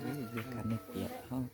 Ganh ninh bieqc hnangv.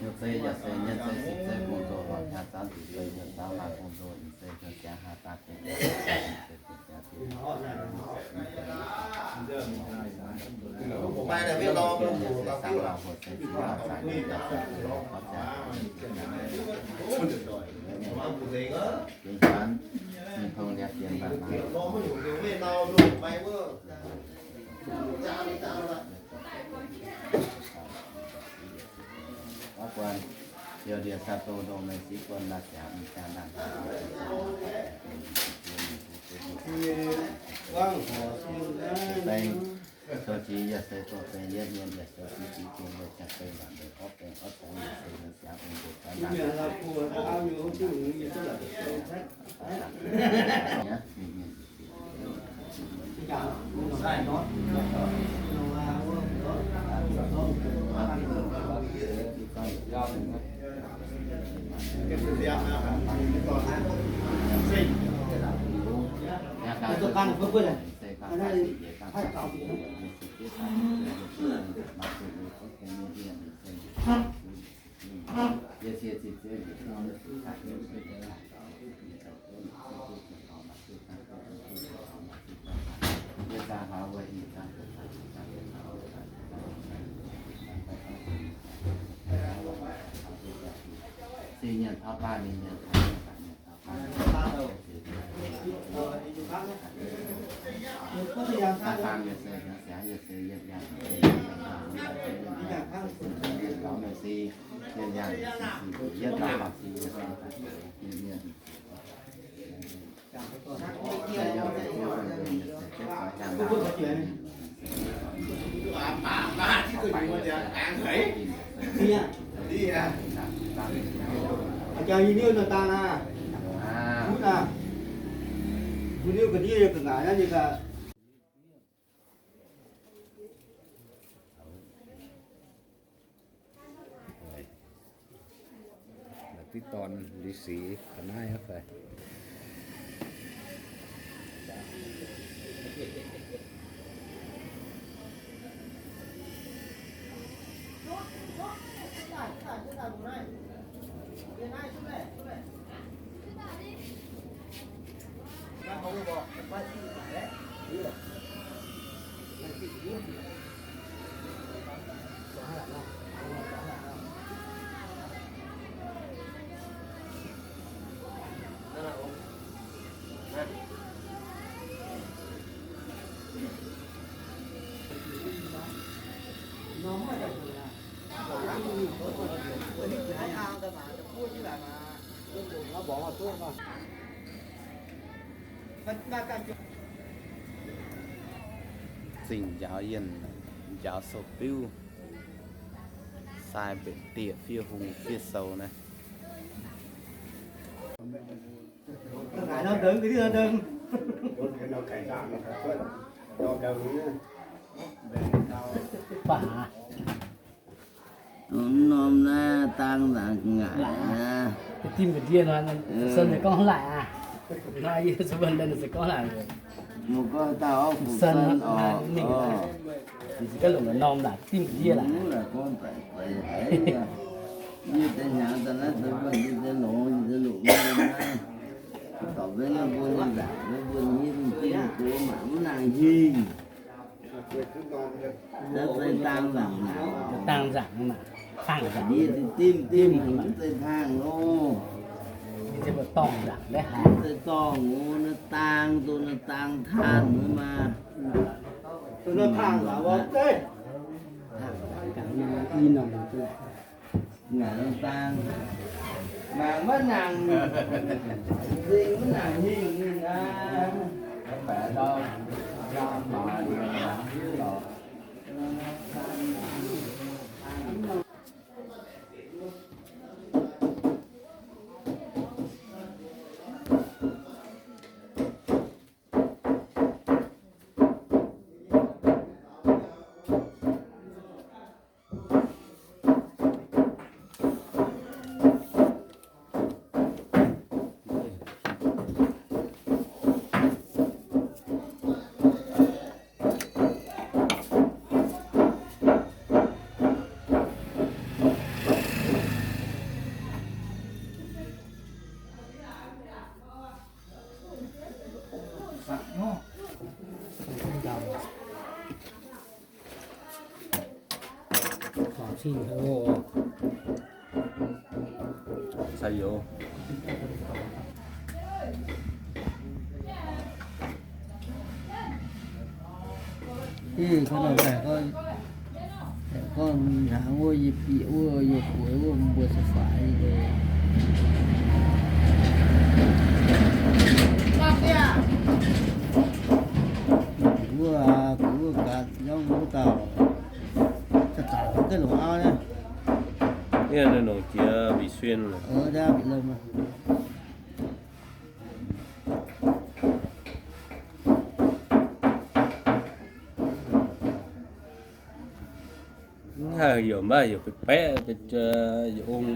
Nyei zei yaac se nyei zei bung zoh lorz jaa zaanv zuqc yie nyei zaanv maaih bung zoh nyei zei nyei jaa haa daaih bung zoh. La'diev dorn Liuz Sic ga'naaiv aqv fai? Zingh njaaux yienh, njaaux sou-biuv, sai mbenc dieh fiev hung fiev sou naaiv. Norm naaiv dang nzangc ngaaic aqv. Dimv ga'ndiev nor, Sun gorngv laaic aqv. Nor yie se wuonh daaih se gorngv laaic. Muoz gorngv dauh orv fu Sun orqc. Ninh se gorngv longc norm laaic dimv ga'ndiev laaic. Gorngv daaih haiz yie deix hnyangx daaih naaiv deix wuonh yie deix longx yie deix longx naaiv. Dorh mbuo nyei mbuo nyei nzangc, mbuo nyei mv dingh gox mangc mv nangc hingh. Dang nzangc, dang nzangc, dang nzangc. Yie dimv dimv haic mv zeiz tangh loh. Mv zeiz dorngh, naaiv dang zoux naaiv dang tanh wuov maah. Ngaanc dang, mangc maiv nangc, nzingh maiv nangc hingh ninh aqv. Gorngv hnaangx wuov, yie bieqc wuov, yie bueix wuov, mbuo se faix nyei. Wuov, wuov gaax, njormh wuov dauh, za'gengh ga'longc auv naaiv. Ninh longc jiex Vịnh Xuyên. Mv haih heuc maiv heuc baeqc baeqc, heuc ong.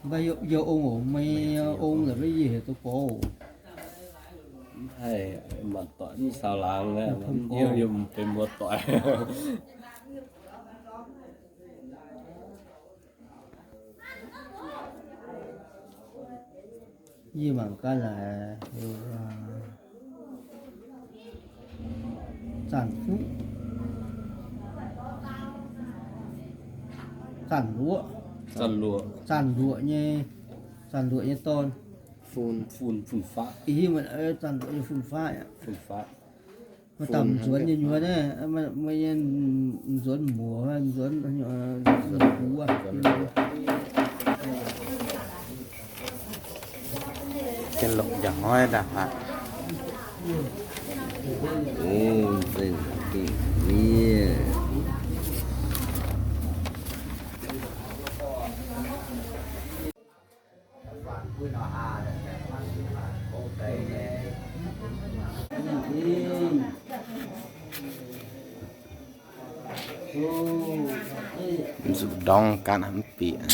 Mv baac yie ong oc, meih ong la'bieiv yie heuc duqv gorx oc. Mv haih, mangc doic mv saau laangz, yie benx muoz-doic. Yie mangc gaax laaix, Zanc Fuqv, Zanc Luoqv, Zanc Luoqc nyei, Zanc Luoqc nyei dorn. Fun, Fun, Fun Faqv. Ih, Zanc Luoqc nyei Fun Faqv aqv. Fun Faqv. Maaih dauh M'nzuonx nyei nyuoz naaiv, maaih nyei M'nzuonx muoz, M'nzuonx, M'nzuonx muoz. Ga'longc njang hnoi daaih aqv. Zuqc ndorngx ganh mv bieqc.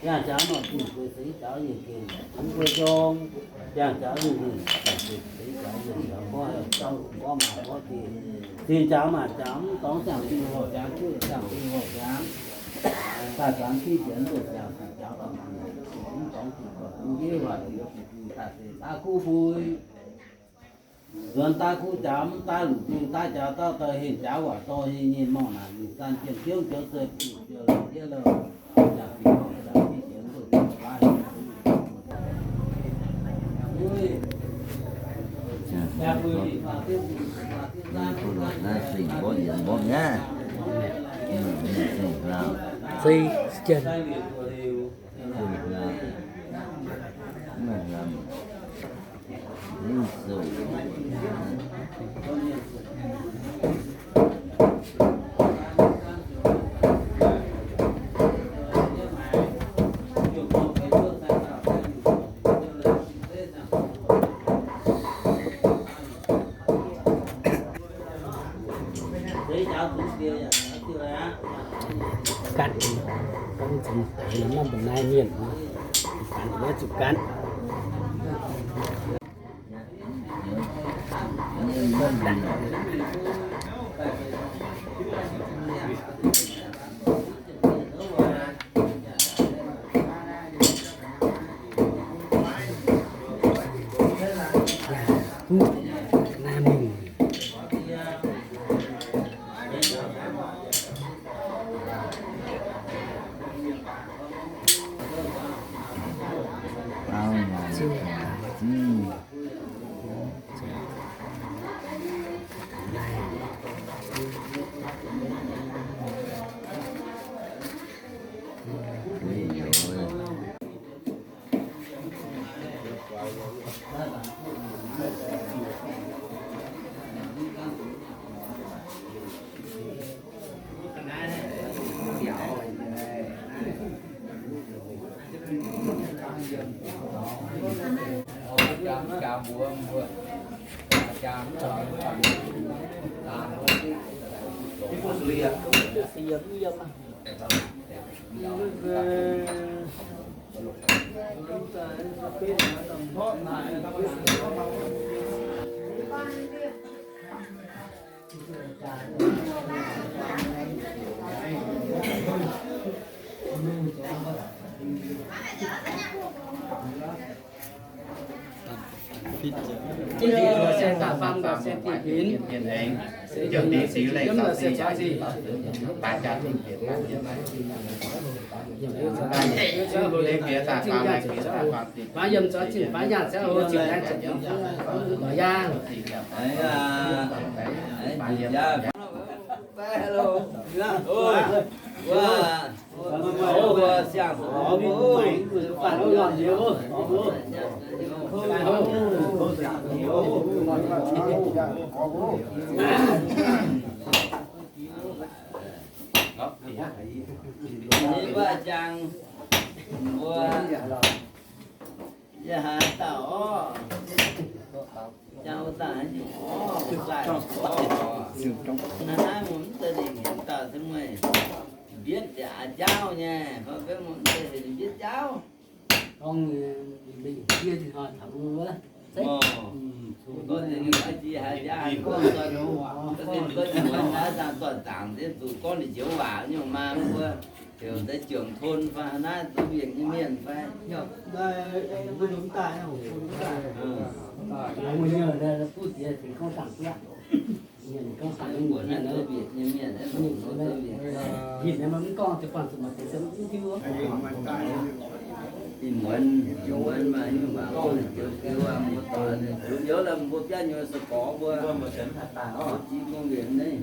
Yangh jaax nor, dingh guei seix jaax yie gengh, mv guei jong, yangh jaax lungh lungh, dingh guei seix jaax yie jaax, gorngv jauv gorngv maaih gorngv deix, zinh jaax maaih jaax, mv dorngx ziangh dingh horpc jaax, juqv ziangh dingh horpc jaax, daaih zanc diqv jiex mv duqv ziangh dingh jaax, mv dorngx dingh gorqv, mv ndiev waac daaih seix daav kuv mbui. Nzuonx daav kuv jaax, mv daav luc diuh daav jaax dauh, daaih hengh jaax waac dorh nyei, nyei mangc naaic, ninh zanh jiem jiouv jauv zei bungx ziouc la'ndiev lorh. Mbuo loz naaiv zingh mborqv yienx mborqv nyaah. Mingh zingh hlauv. Zingh hlauv. Mv lamh. Ganh, ganh mv baac naaiv mienh, ganh maiv zuqc ganh. Yie haaix dauh orv? Jang wuov dauh haaix nyungc orv? Wuov dauh orv. Naaiv mbuo mv zeiz lingh hinc dauh se mueiz mbietv ziepc aav jaauv nyei, fai mbuo mv zeiz heuc ninh mbietv jaauv. Gorngv ninh mingh jiex ninh hnoi taux wuov. Gorngv ninh maiv jiex haaix jaax, gorngv ninh gorngv ninh muonz naaiv dangh doix zaangc se zuqc gorngv ninh njoux waac nyungc maah mbuo. Heuc deix juangc ton fai naaiv duqv mienh nyei mienh fai. Ih muonz, muonz maaih nyungc waac gorngv ninh joux fiuv aqv, mbuo dorh Ninh zoux youz lamh mbuo biaav nyuoz se gorx mbuo, mbuo mbuo se mv haih daaih oc. Mbuo jiex gong nqemh naaiv.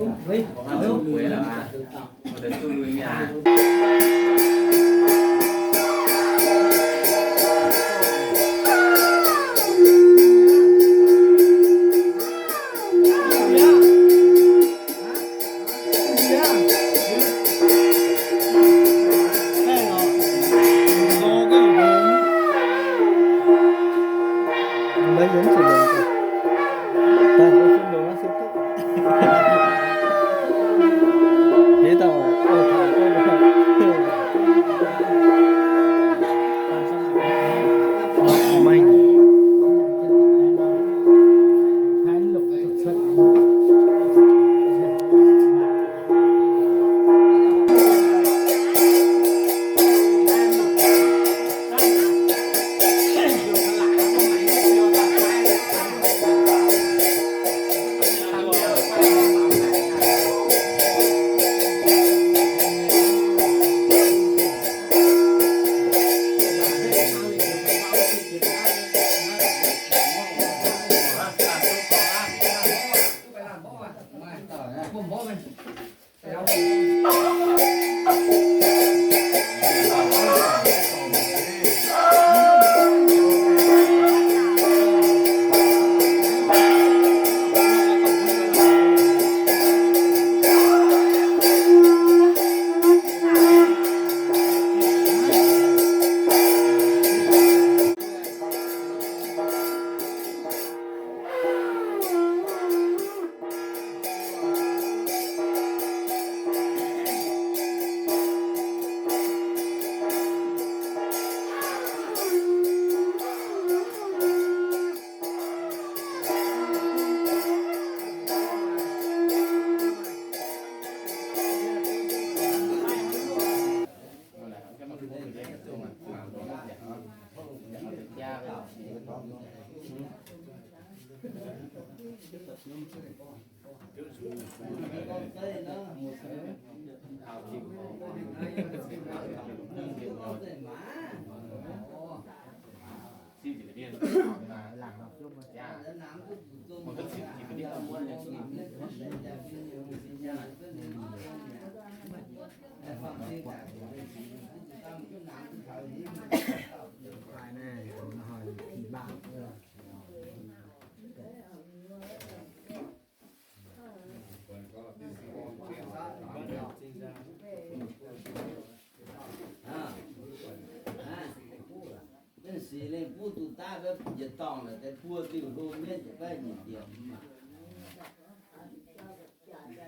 Ninh sic lengh buv duqv daaih, mbuo njiec dorngh la'deix buo diuh hlo mienv, yietc baeqv nyic diuh maah.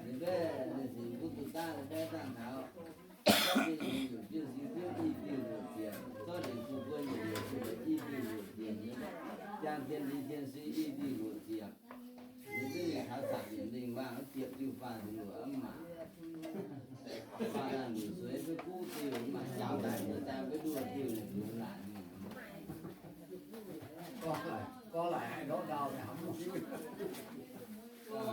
Ninh mbaeqv ninh sic buv duqv daaih, mbaeqv daaih taux, zorqv mingh heuc jienv sic ziouv i diuh luoqc ziepc, zorqv lingc fu buo nyic diuh i diuh luoqc ziepc, jang zien lingc zien sic i diuh luoqc ziepc. Ninh duqv mingh taux zaangc yietc lingh waangh, ziepc diuh faah nzengc luoqc mv maac. Faah naaic nduqc sueix maiv buv diuh, mv maaih jaux daaih mbuo daaih maiv nduov diuh, ninh mbuo laaic mingh. Daaih hnamv mingh nyei oc.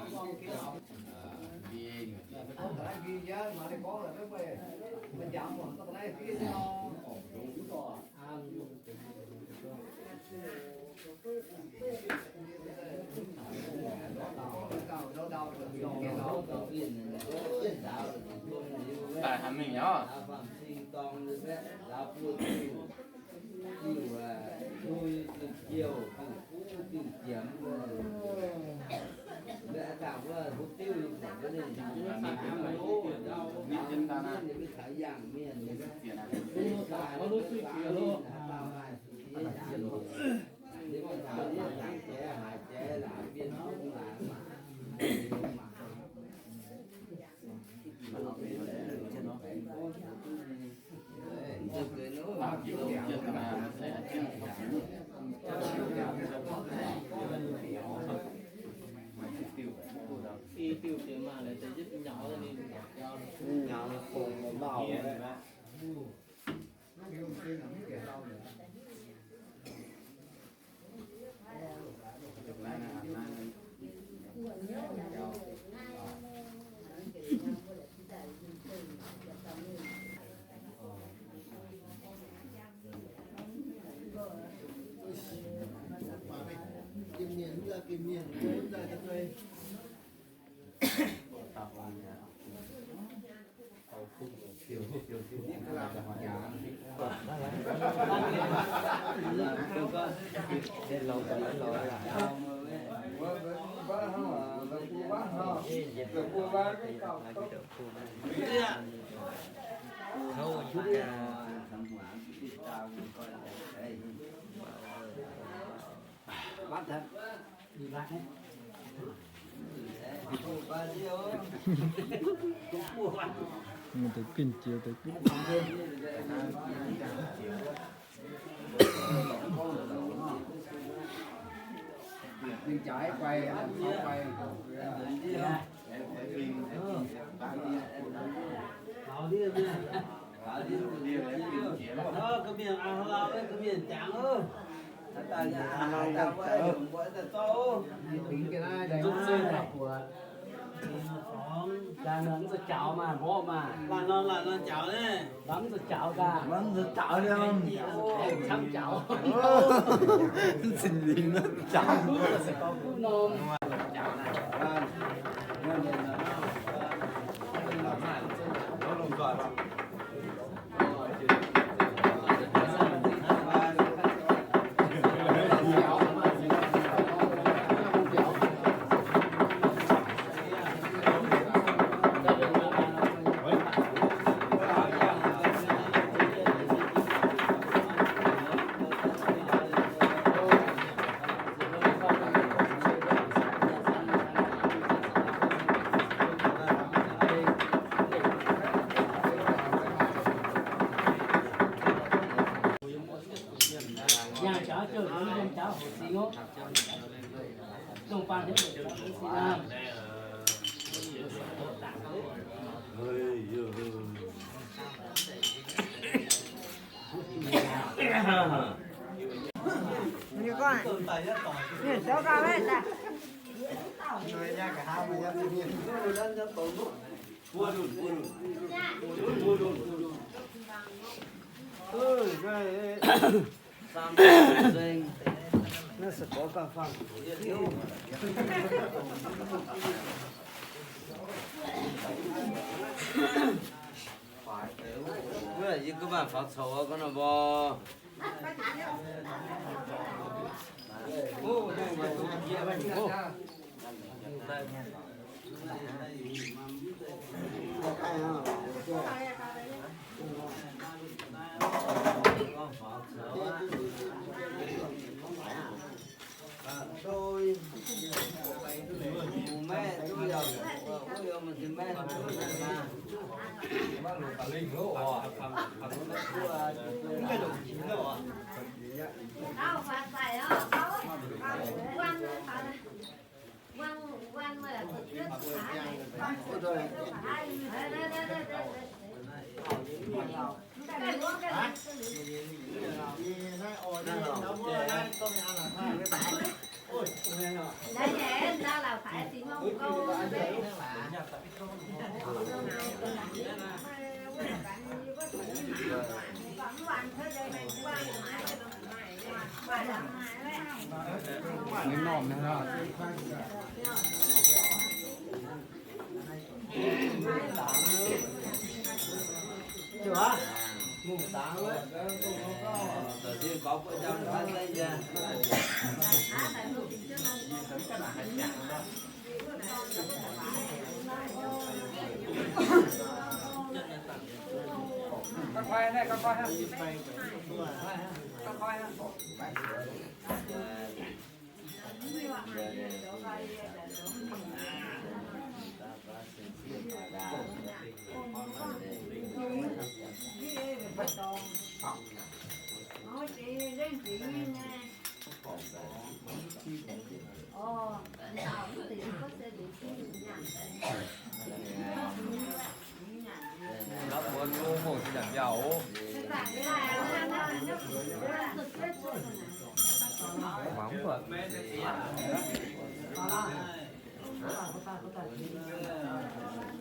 Deix pin jiex deix. Laanh nor mv zuqc jaux maah, mborqv maah. Laanh nor, laanh nor jaux naaiv. Mv zuqc jaux gaax. Mv zuqc jaux liemh. Camv jaux. Mv cin lingh jaux. Guv norm. Yie gunv maaih faaux coux gunv nor mbuo.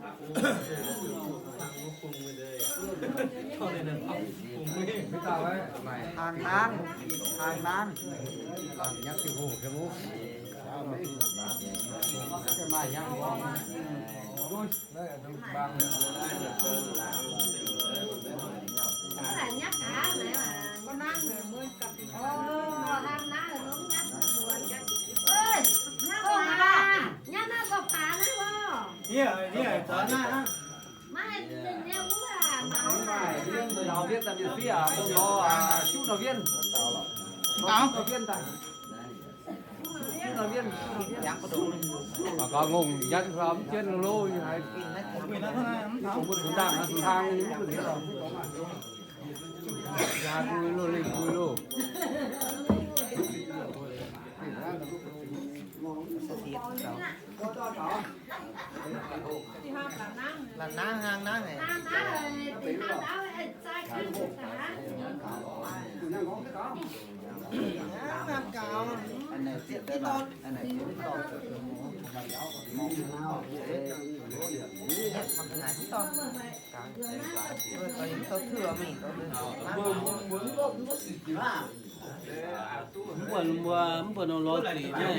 Hnaangx naanv, hnaangx naanv. Mv gorngv ngongh njang hlorm jienv lo, haaix mbuo tungx ndaangh hlang, jaa bui loh, lingh bui loh. La'nangv hnangv naaiv. Mv buatc, mv buatc, mv buatc nor lorz ziqc nyei.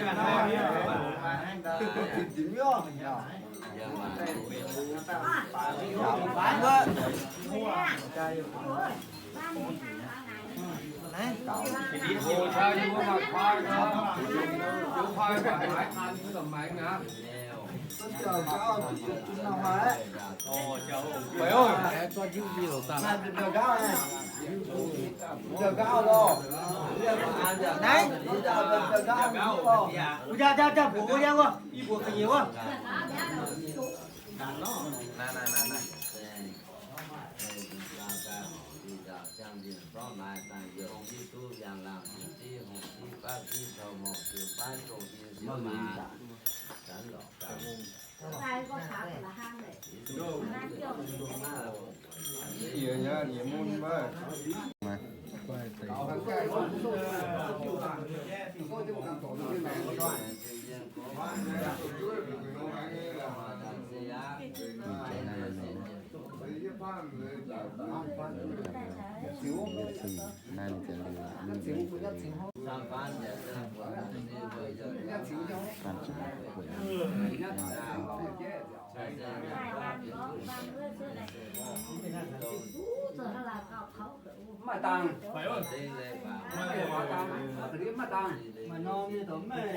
Maaih dangh. Maaih dangh. Maaih norm nyei dongh maaih.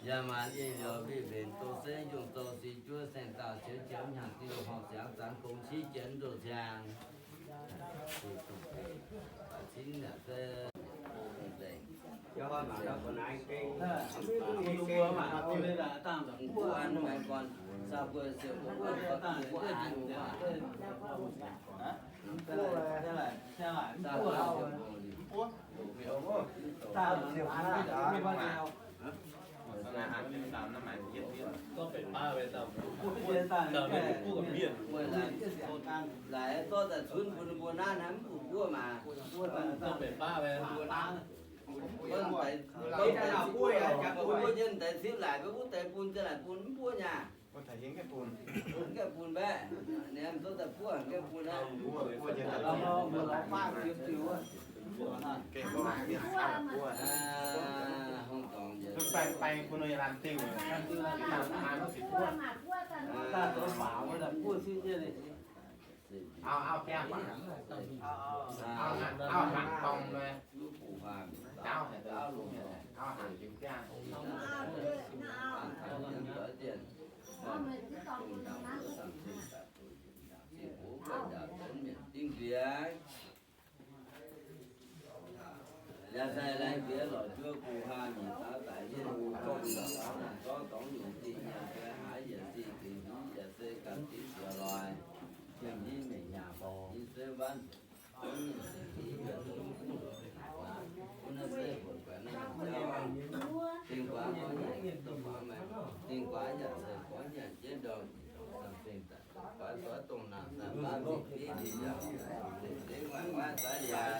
Yaac maanc ih liouc mbiv mbenc doz seiv njungh doz sih juov saeng dauh qiemx qiemx hnyangx diuh horngh ziangx zanx gong qiv jienv ndoh ziangx. Laaix zorqv daaih cunv bun mbuo naaiv, mv bun mbuo maah. Mbuo nyei deix siv laaix, mbuo wuov deix bun, za'naaic bun mv buov nyaah. Mv gaengh bun mbaeqv, ninh zorqv daaih buov, mv gaengh bun aqv. Yaac sai laengz ziex lorz juov guh haa nyeic dauh daic yienh, gorngv dorngx nyungc zingh nyaanh se haaix yaac zingh, gengh hmz yaac se gapv diqv ziex loix, jiem hmz mengh hnyangx, i se wanv, gorngv nyungc zingh hmz yaac se mv bun naaiv se buatc guaix naaiv jauv, dingh guaax gorngv nyungc doh guaax maengx, dingh guaax yaac se gorngv nyanc jienv ndorm, zinh daaih guaax zoix dongh naanc naaiv baav zingh biv ndie yaac, zingh zingv waaic waaic zaaix yaac,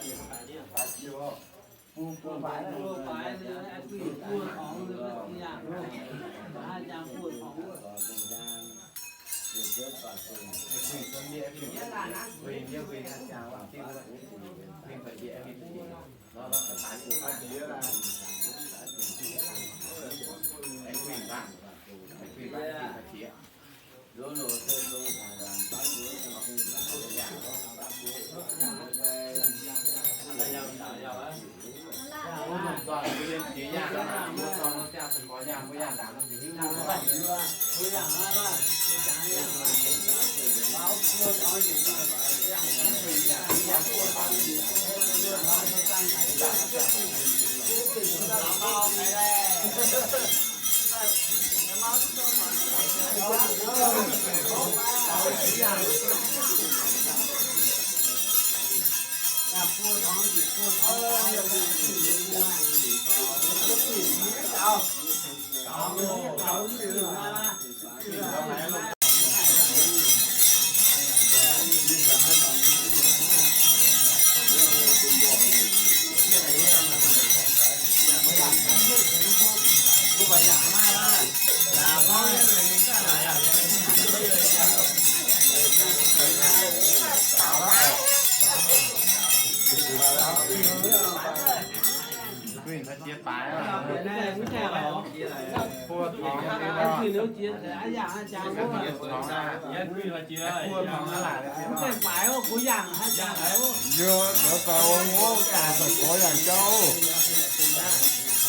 Yie zoux daaih ong wuov, daaih zoux gorx yangh jauv.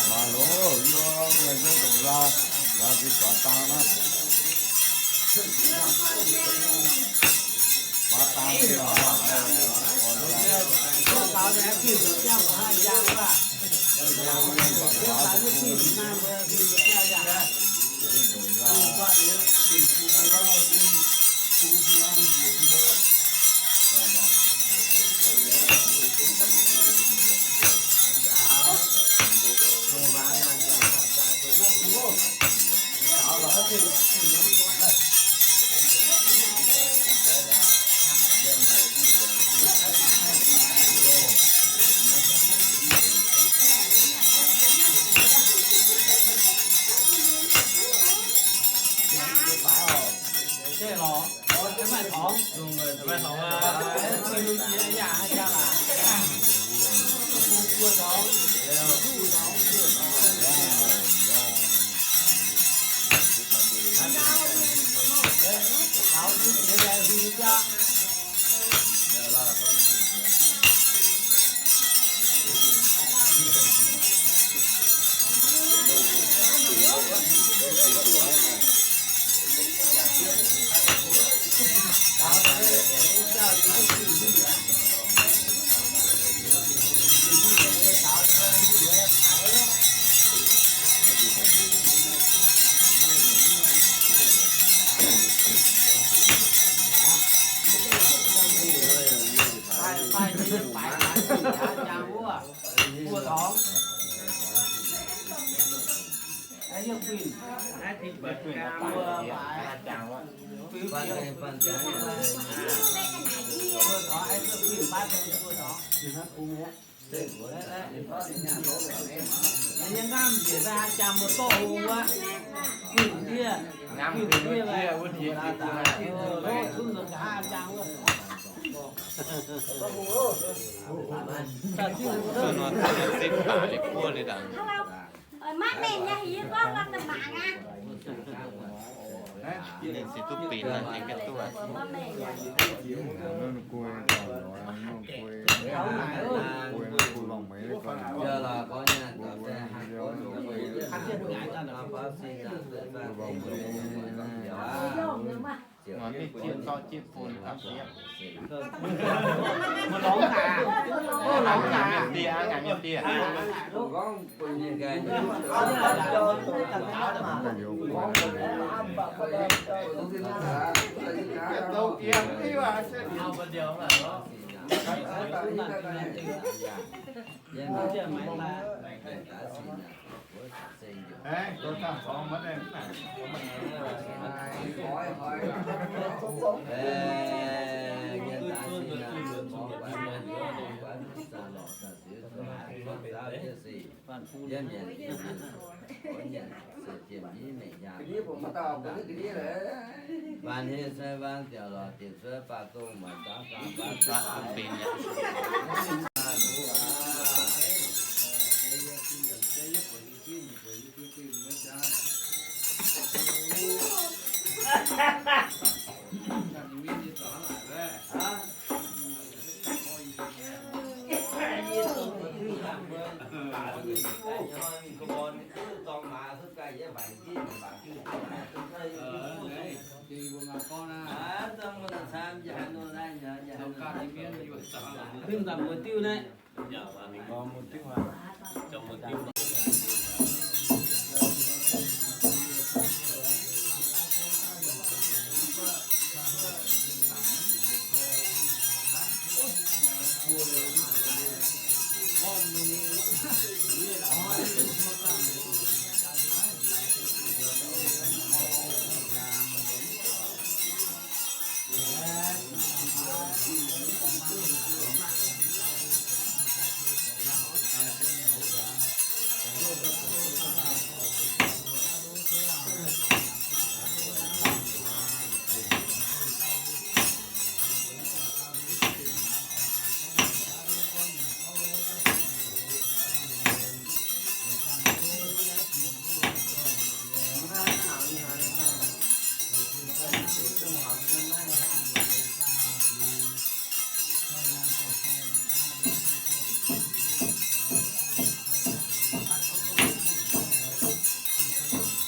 Maaih loz yie mienh zungv ndongc nzaa, laaix zingh guaax dang naaiv. Guaax dang Ninh se duqv benx nor ninh ganh duqv. Mv zieqv zorqv jieqv bun aqv. Mbuo longx haic, mbuo longx haic. Die aqv, ngangx nyei die. Mv baac se wangv diauc lorz diex cuotv baah dongh muonz daav faam baav benx yaac